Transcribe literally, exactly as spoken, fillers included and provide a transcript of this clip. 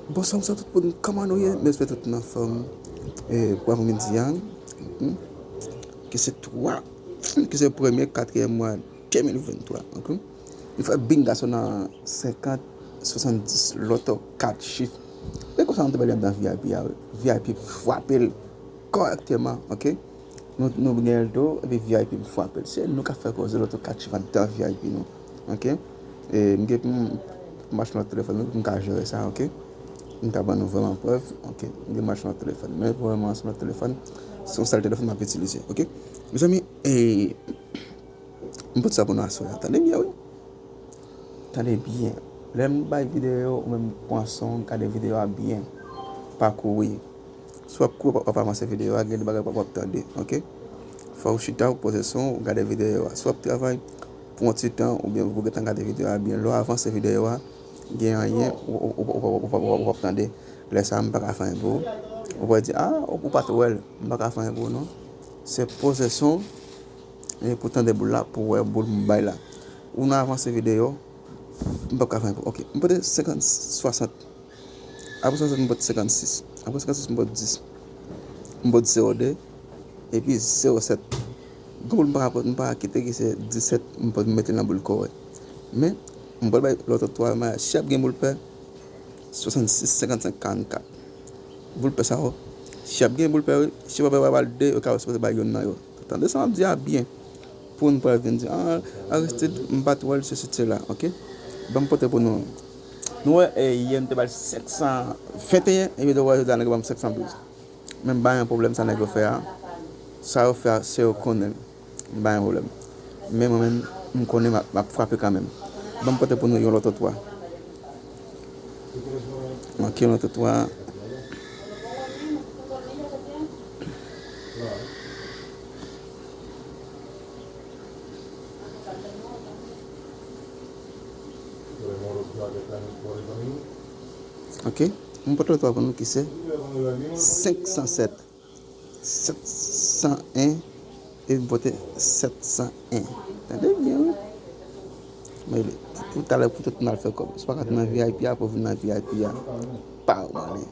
Bonswa, bonswa tout moun, kòman nou ye? M espere tout moun anfòm. E, pou aprèmidi a, hmm, ki se twa, ki se premye katriyèm mwa de mil venntwa, ok? Nou fè bingaso nan senkant, swasanndis, loto kat chif. E konsa nou te bay anndan V I P a, wi. V I P frape l kòrèkteman, ok? Nou, nou gen l tou, epi V I P frape l. Se nou k ap fè koze loto kat chif anndan V I P nou, ok? E m gen pou m, pou m achte yon lòt telefòn wi, pou m ka jere sa, ok? M ka ban nou vrèman prèv, ok? M gen pou m achte yon lòt telefòn. Men pou mòman, se yon lòt telefòn, se yon sèl telefòn m ap itilize, ok? Mezanmi, e, m pote sa pou nou aswè a. Tande byen, wi. Tande byen. Lè m bay videyo, ou menm pran son, gade videyo a byen. Pa kouri. Si w ap kouri, w ap avanse videyo a, gen de bagay w ap, w ap tande, ok? Fò w chita, w poze son, w gade videyo a. Si w ap travay, pran ti tan, oubyen ou gentan gade videyo a byen. Lè w avanse videyo a, gen anyen w, w, w ap tande. Lè sa a, m pa ka fè anyen pou ou. Ou pral di, a, ou, ou pa t wè l, m pa ka fè anyen pou ou, non. Se poze son, e pou tande boul la, pou wè boul m bay la. Ou nan avanse videyo, m p ap ka fè anyen pou ou. Ok, m pote senkant, swasant. Apre swasant, m pote senkannsis. Apre senkannsis, m pote dis. M pote zewo de. Epi zewo sèt. Gen boul m pa ka pote, m pa ka kite ki se disèt, m pote, m mete l nan boul kò, wi. Men, m pral bay loto twa, men si ap gen boul pè, swasannsis, senkannsenk, karannkat. Boul pè sa yo, si ap gen boul pè, wi. Si pa pè, pa ba l de, yo ka sipoze bay youn nan yo. Tande sa m ap di a byen. Pou nou pa vin di, a, Aristide, m pa t wè l, sesi, sela, ok? Ban m pote pou nou. Nou wè, e, yè m te ba l senk san venteyen, epi nou wè jodi a nèg yo ban m senk san douz. Men m pa gen pwoblèm sa nèg yo fè a. Sa yo fè a, se yo konnen l. M pa gen pwoblèm. Men mwen menm, m konnen m ap, m ap frape kanmenm. Ban m pote pou nou yon loto twa. Ok, loto twa. Ok, m pote loto twa pou nou ki se senk san sèt. Sèt san en, e m pote sèt san en. Tande byen, wi. Men pou, pou talè, pou tout moun al fè kòb. Si w pa ka nan V I P a, pou vin nan V I P a. Pa w ale.